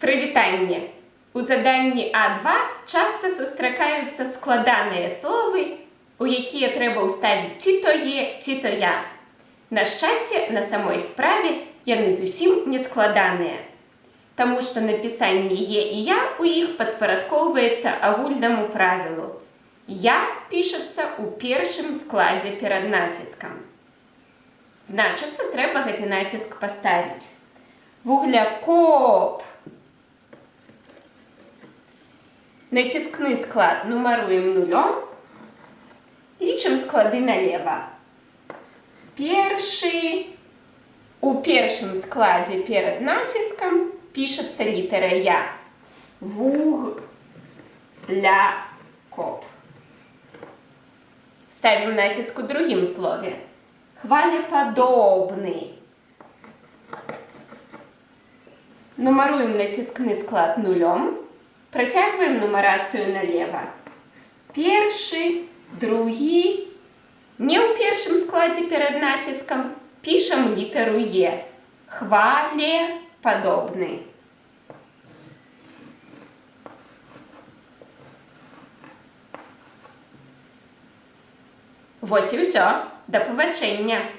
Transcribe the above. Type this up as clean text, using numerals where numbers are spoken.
Прывітанне! У заданні А2 часта сустракаюцца складаныя словы, у якія трэба ўставіць ці то е, ці то я. На шчасце, на самой справе яны зусім не складаныя. Таму што напісанне е і я ў іх падпарадкоўваецца агульнаму правілу. Я пішацца ў першым складзе перад націскам. Значыцца, трэба гэты націск паставіць. Вуглякоп. Націскны склад нумаруем нулём. Лічым склады налева. Першы. У першым складзе перад націскам пішацца літара Я. Вуглякоп. Ставім націск у другім слове. Хвалепадобны. Нумаруем націскны склад нулём. Працягваем нумарацыю налева. Першы, другі. Не ў першым складзе перад націскам пішам літару Е. Хвалепадобны. Вось і ўсё. Да пабачэння!